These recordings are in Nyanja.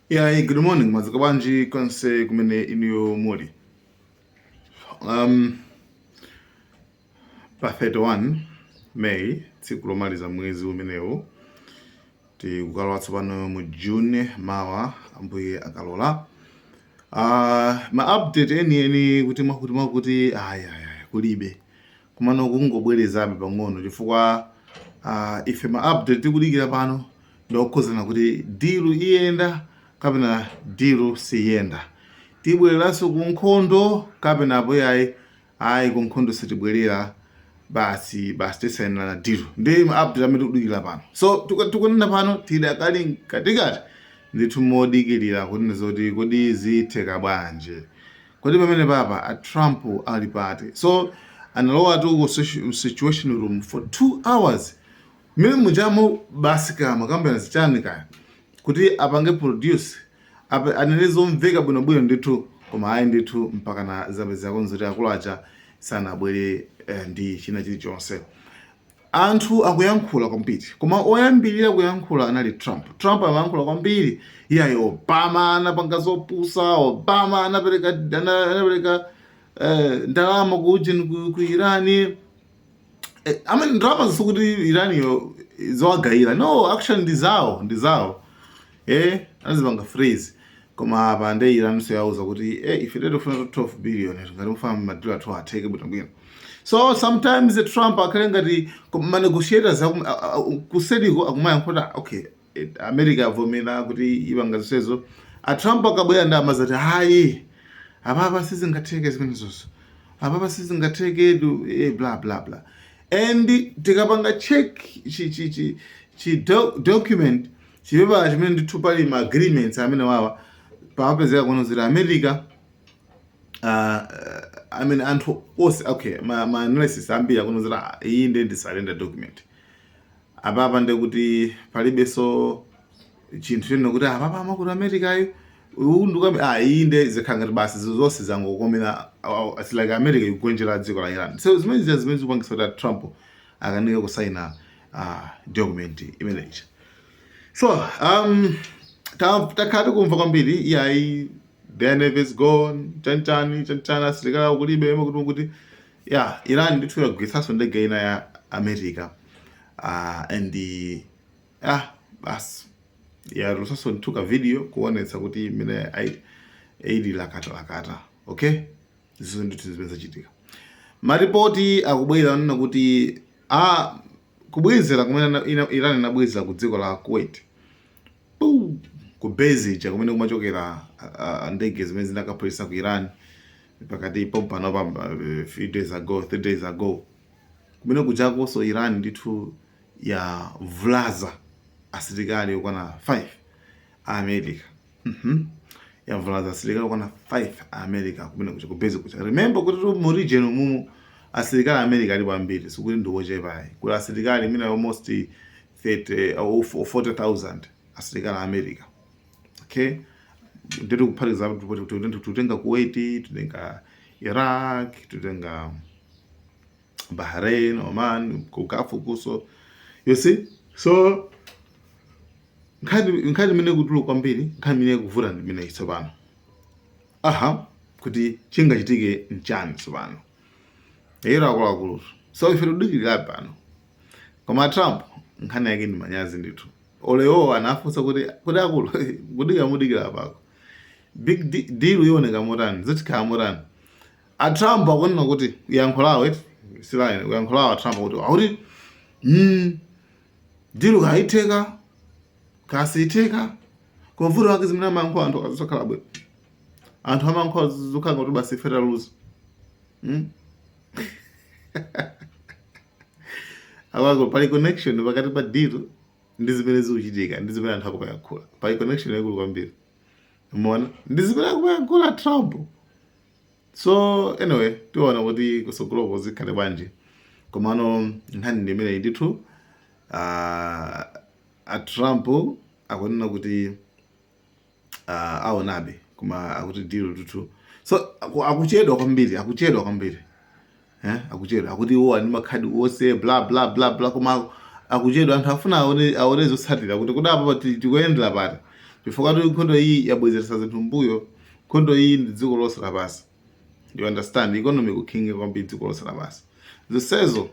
Yeah, good morning, madzuka bwanji konse kumene inuyo muli. Pa 31 May, tsiku lomaliza mwezi umenewu, tikukalowa tsopano mu June mawa, Ambuye akalola. Ma update enieni kuti mwakuti mwakuti, ayi ayi ayi, kulibe. Komano kungobwerezabe pang'ono chifukwa ife ma update tikudikira pano ndiokhuzana kuti deal iyenda kapena deal siyenda, tibwereranso ku nkhondo kapena apo ayi ayi, ku nkhondo sitibwerera, basi basi, tisayinirana deal. Ndi ma update amene tikudikira pano. So tikunena pano tidakali mkatikati ndithu modikirira kunena zoti kodi zitheka bwanji, kodi pamene papa a Trump ali pati? So analowatu ku situation room for 2 hours mmene mujamo, basi kama kambena zichani kaya kuti apange produce anene zomveka bwinobwino ndithu. Koma ayi ndithu, mpaka na zapezeka kuti akulu aja sanabwere ndi china chilichonse. Anthu akuyankhula kwambiri, koma oyambirira kuyankhula anali Trump. Trump amayankhula kwambiri: iyayi, Obama anapanga zopusa, Obama anapereka ndalama ku Irani. I mean, ndalama zisukuti Iraniyo zowagayira, no, actually ndi zawo, ndi zawo, anazipanga freeze. Koma apa nde Iran so yauza kuti ife tikufuna 12 billion ngati mufuna ma deal athu atheke bwinobwino. So sometimes Trump akhale ngati ma negotiators kuseriko akumayankhula, okay, America avomera kuti ipanga zonsezo. A Trump akabwera ndi amazati, hayi, apapa sizingatheke zimenezozo, apapa sizingatheke, bla bla bla. And tikapanga check chi chi chi chi document, chipepala chimene ndithu pali ma agreements amene wawa, pamapezeka kuona kuti America, I mean, anthu onse, okay, ma analysis ambiri akuona kuti, ah, iyi ndi surrender document. Apapa ndekuti palibenso chinthu chonena kuti apapa amakuti America ayo undu, ah, iyi nde zikhala ngati basi zonse zangokomera. It's like America ikugonjera dziko la Iran. So zimene zija zimene zikupangisa kuti Trump akanike kusaina document imeneyi. So takhala tikumva kwambiri, iyayi, their navy is gone, chanchani chanchani, asilikali akulibe, kuti ya Iran ndithu yagwetsanso ndege ina ya America, and basi yatulutsanso ndithu ka video kuonetsa kuti imene ili lakata lakata. Okay, zizo ndithu zimene zachitika. Maripoti akubwera anena kuti kubwezera kumene Iran inabwezera ku dziko la Kuwait, Puu! Ku base ija kumene kumachokera ndege zimene zinakaphulitsa ku Iran pakati pompano pa few days ago, 3 days ago, kumene kujakonso Iran ndithu yavulaza asilikali okwana 5 a America. Yavulaza asilikali okwana 5 a America kumene kuja, ku base kuja. Remember kuti tu mu region mumu asilikali a America alipo ambiri, sikuti ndi ochepa. Kuli asilikali imene almost 30 or 40,000 asilikali a America. Okay, ndiri kuphatikiza, tutenga Kuwait, tutenga Iraq, tutenga Bahrain, Oman, ku Gulf kuso, you see. So nkhani imene ikutuluka kwambiri, nkhani imene ikuvuta ndi imeneyi tsopano, aha, kuti chingachitike nchani tsopano ero, akuluakulu? So ife tikudikirira pano. Koma Trump nkhani yake ndi manyazi ndithu. Olewo anafunsa kuti akulu, kudikira mudikira pako big deal ioneka motani, zitikhala motani? A Trump akunena kuti yankho lawo eti silaine, yankho lawo a Trump akuti deal kaitheka kasitheka. Koma vuto lake zimene amayankhula anthu akazisakhala bwino, anthu amayankhula zokhala ngati basi ife taluza, Akuluakulu, pali connection pakati pa deal ndi zimene zikuchitika ndi zimene anthu akumayankhula. Pali connection yaikulu kwambiri, umeona, ndi zimene akumayankhula Trump. So anyway, tiona kuti kusogoloko zikhale bwanji. Komano nkhani ndi imeneyi ndithu. A Trump akunena kuti aonabe, koma akuti deal ndithu. So akuchedwa kwambiri, akuchedwa kwambiri, akuchedwa. Akuti iwo ali makhadi wonse, bla bla bla bla, koma akuchedwa. Anthu afuna aone zotsatira kuti kodi apa tikuyendera pati. Chifukwa kuti nkhondo iyi yabwezeretsa zinthu mbuyo. Nkhondo iyi ndi dziko lonse lapansi, you understand? Economy kukhinga kwambiri dziko lonse lapansi. Zonsezo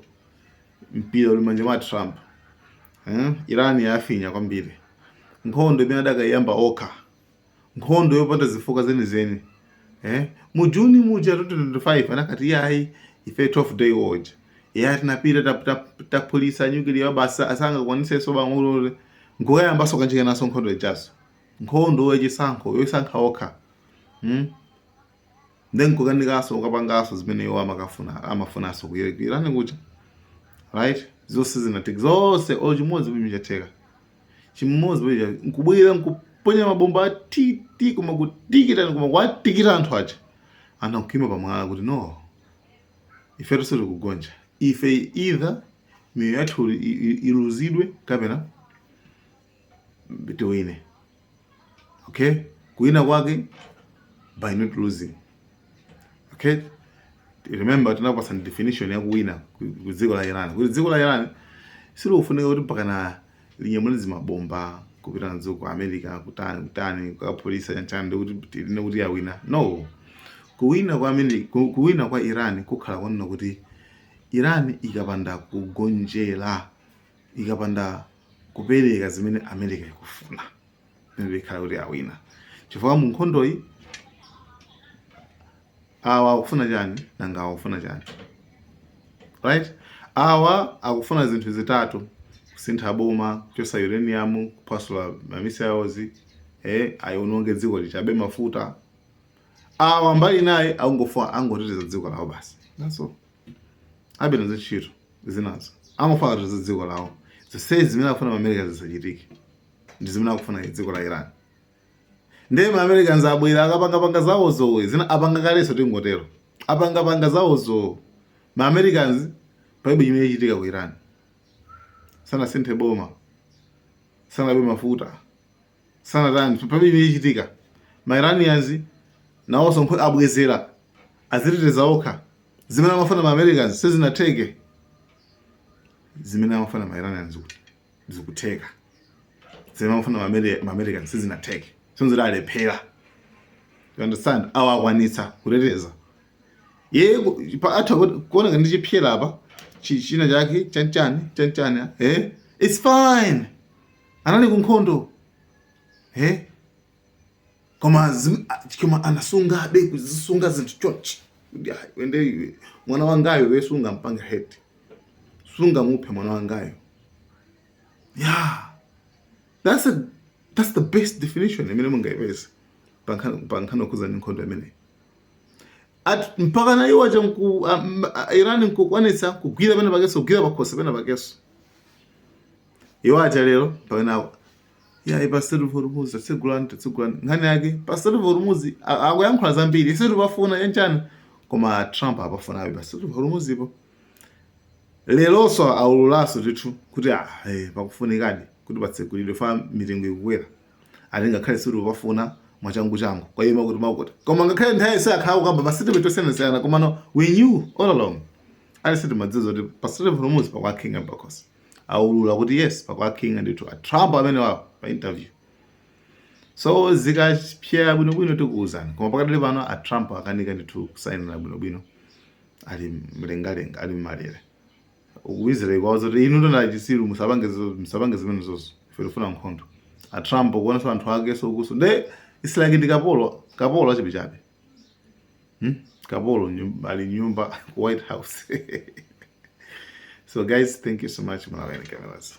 mpira uli manja mwa Trump, eh? Iran yafinya kwambiri. Nkhondo imene adakayiyamba okha, nkhondo yopanda zifukwa zenizeni, eh? Mu Juni muja 2025 anakati, "Yayi, ife 12 day war." Ya, tinapita taphulisa nuclear basi, asangakwanisenso bang'ono. Nkukayambaso kanjikenaso nkhondo ijaso, nkhondo yachisankho yosankha okha, Then nkukanikaso ukapangaso zimene iwo amakafuna, amafunanso ku Iran kuja, right? Zonse zinatheka, zonse olo chimodzi bwino chatheka, chimodzi bwino. Nkubwera nkuponya mabomba atiti, koma kutikita, koma kwatikita anthu aja, anthu ankuima pamwala kuti, "No, ife sitikugonja. Ife either miyoyo yathu iluzidwe kapena tiwine." Okay, kuwina kwake by not losing. Okay, remember tinapasa definition ya kuwina ku dziko la Iran, kuti dziko la Iran silikufunika kuti mpakana linyamule zimabomba kupita nazo ku America, kutani kutani, kukaphulisa chanchani, ndikuti tiline kuti yawina. No, kuwina kwa America, kuwina kwa Iran kukhala konena kuti Iran ikapanda kugonjera, ikapanda kupereka zimene America ikufuna, pamene ikhala kuti awina. Chifukwa mu nkhondoyi awa akufuna chani? Nanga awa akufuna chani? Right, awa akufuna zinthu zitatu: kusintha boma, kuchosa uranium, kuphwasula ma missiles, ayiononge dziko lichabe mafuta. Awa mbali naye akungofuna angoteteza dziko lawo basi. That's all. Abe nazo ntchito zinazo, angofuna kuteteza dziko lawo. Zonsezi zimene akufuna ma-America zisachitike ndi zimene akufuna dziko la Iran. Ndiye ma-Americans abwera, akapangapanga zawozo, zina apanga kalenso, tingotero, apangapanga zawozo ma-Americans. Palibe chimene chichitika ku Iran. Sanasinthe boma, sanabe mafuta, sanatani, palibe chimene chichitika. Ma-Iranians nawonso abwezera, aziteteza okha. Zimene amafuna ma-Americans sizinatheke, zimene amafuna ma-Iranians zikutheka, zimene amafuna ma-Americans sizinatheke, sonzera alephera, you understand? Awa akwanitsa kuteteza ye atha kuoneka ndi chipyera apa, china chake chanchani chanchani, eh, it's fine, anali ku nkhondo, eh, koma koma anasungabe kuzisunga zinthu chonchi kuti, "Ayi, wende iwe, mwana wangayo we sunga mpange hate, sunga muphe mwana wangayo." Yeah, that's the best definition imene mungayipeze pa nkhani yokhuza ndi nkhondo imeneyi. At mpaka na iwo aja Iran nkukwanitsa kugwira pena pakenso, kugwira pakhosi pena pakenso. Iwo aja lero pamene ya pa Strait of Hormuz, tatsegulani, tatsegulani. Nkhani yake pa Strait of Hormuz akuyankhula zambiri, ise tipafuna chanchani, koma Trump apafunabe pa Strait of Hormuz ipo. Leronso aululaso ndithu kuti ah, pakufunikadi kuti patsegulidwe fa mitengo ikukwera. Ati ngakhale situpafuna mwachangu changu kwayima kuti makuti, koma ngakhale nthawi isakhala kukamba ma statement osiyanasiyana, koma no, we knew all along, ali sitimadziwa kuti pa Strait of Hormuz pakwakhinga pakhosi. Aulula kuti yes, pakwakhinga ndithu a Trump amene wawo pa interview. So zikapyera bwinobwino tikuwuzani, koma pakadali pano a Trump akanika ndithu kusayinira bwinobwino, ali mlengalenga, ali mmalere. Ku Israel kwawo zoti, "Inu ndona chisiru, musapange musapange zimene zozo, ife tifuna nkhondo." A Trump kuonesa anthu ake sokuso nde it's like ndi kapolo, kapolo achabechabe, Kapolo ali nyumba ku White House. So guys, thank you so much. Malawi Cameras.